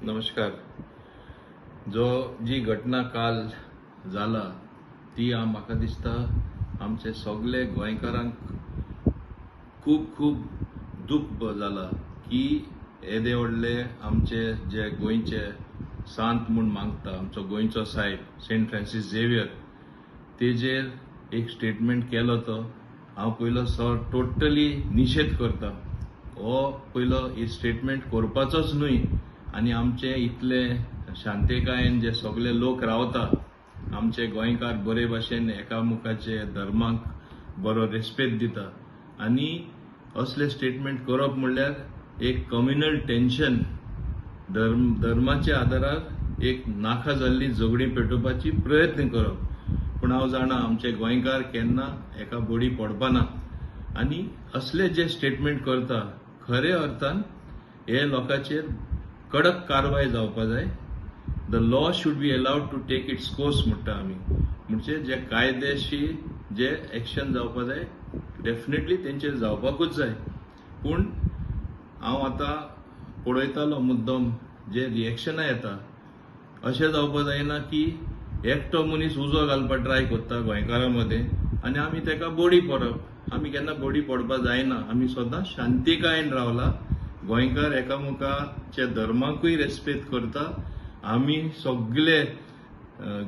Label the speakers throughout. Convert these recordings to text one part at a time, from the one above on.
Speaker 1: नमस्कार. जो जी घटना काल जाला ती म्हाका दिसता आमचे सगळे गोंयकारांक खूब खूब दुख्ख जाला की येदे व्हडले आमचे जे गोंयचे सांत म्हूण मागता, आमचो गोंयचो सायब सेंट फ्रांसीस झेवियर, तेजेर एक स्टेटमेंट केलो तो हांव पयलो सो टोटली निशेध करता. हो पयलो स्टेटमेंट करपाचोच न्हय. आनी आमचे इतले शांतिकायेन जे सगळे लोक रावता, आमचे गोंयकार बरे भाशेन एकामुखाचे धर्माक बरो रेस्पेद दिता आनी असले स्टेटमेंट करप म्हणल्यार एक कम्युनल टेन्शन, धर्म धर्माच्या आदारार एक नाका जाल्ली झगडीं पेटोवपाची प्रयत्न करप. पूण हांव जाणा, आमचे गोंयकार केन्ना एका बडी पडपाना. आनी असले जे स्टेटमेंट करता, खरे अर्थान हे लोकांचेर कडक कारवाय जावपा जाय. The law should be allowed to take its course म्हणटा आमी. म्हणजे जे कायदेशीर जे एक्शन जावपा जाय, डेफिनेटली तेंचेर जावपाकूच जाय. पूण हांव आतां पळयतालो मुद्दम जे रिएक्शनां येता, अशें जावपा जायना की एकटो मनीस उजो घालपाक ट्राय करता गोंयकारां मदें आनी आमी ताका बडी पडप. आमी केन्ना बडी पडपाक जायना. आमी सदां शांतिकायेन रावला. गोंयकार एकामेकाच्या धर्माकूय रेस्पेद करता. आमी सगळे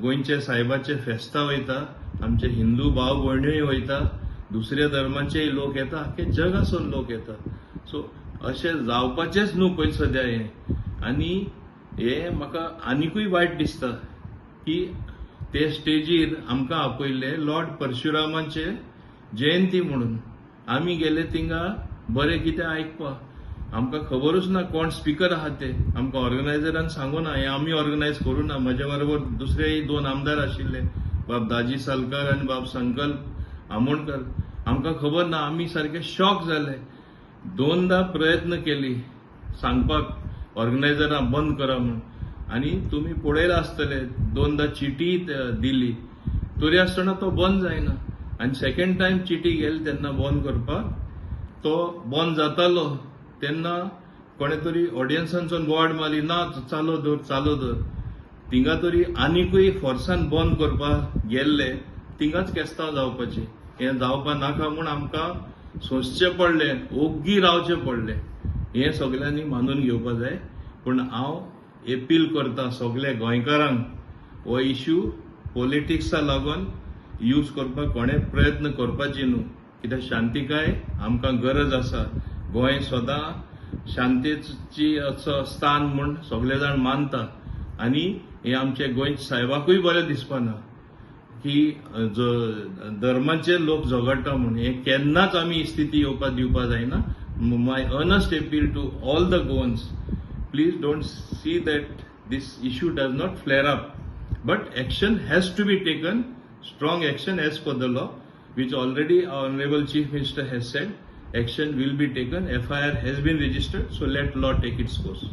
Speaker 1: गोंयचे सायबाचे फेस्तां वयता, आमचे हिंदू भाव भयणीय वयता, दुसऱ्या धर्माचेय लोक येता, आख्खे जगासून लोक येता. सो अशें जावपाचेंच न्हू पयलीं सद्या हें. आनी हें म्हाका आनिकूय वायट दिसता की ते स्टेजीर आमकां आपयल्ले लॉर्ड परशुरामाचे जयंती म्हणून. आमी गेले थिंगा बरें कितें आयकपाक. आमकां खबरूच ना कोण स्पिकर आहा ते. आमकां ऑर्गनायझरान सांगू ना. हें आमी ऑर्गनायज करूं ना. म्हज्या बरोबर दुसरेय दोन आमदार आशिल्ले, बाब दाजी सालकार आनी बाब संकल्प आमोणकर. आमकां खबर ना. आमी सारके शॉक जाले. दोनदा प्रयत्न केली सांगपाक ऑर्गनायझरां बंद करा म्हूण. आनी तुमी पळयलां आसतले, दोनदा चिटी दिली तरी आसतना तो बंद जायना. आनी सेकंड टायम चिटी गेली तेन्ना बंद करपाक, तो बंद जातालो तेन्ना कोणे तरी ऑडियन्सांसून बोवाळ मारली, ना, चालू दवर, चालू दवर. थिंगा तरी आनिकूय फोर्सान बंद करपाक गेल्ले, थिंगाच केस्तांव जावपाचें. हें जावपा नाका म्हूण आमकां सोंसचें पडलें, ओग्गी रावचें पडलें. हें सगल्यांनी मानून घेवपा जाय. पूण हांव एपील करता सगल्या गोंयकारांक, हो इश्यू पॉलिटिक्सा लागून यूज करपाक कोणें प्रयत्न करपाची न्हू, कित्याक शांतिकाय आमकां गरज आसा. गोंय सदां शांतेची असो स्थान म्हूण सगळे जाण मानता आनी हें आमचे गोंय सायबाकूय बरें दिसपाना की धर्माचे लोक झगडटा म्हूण. हें केन्नाच आमी ही स्थिती येवपाक दिवपाक जायना. My earnest appeal to all the Goans, please don't see that this issue does not flare up, but action has to be taken, strong action as per the law, which already our Honorable Chief Minister has said action will be taken. FIR has been registered, so let law take its course.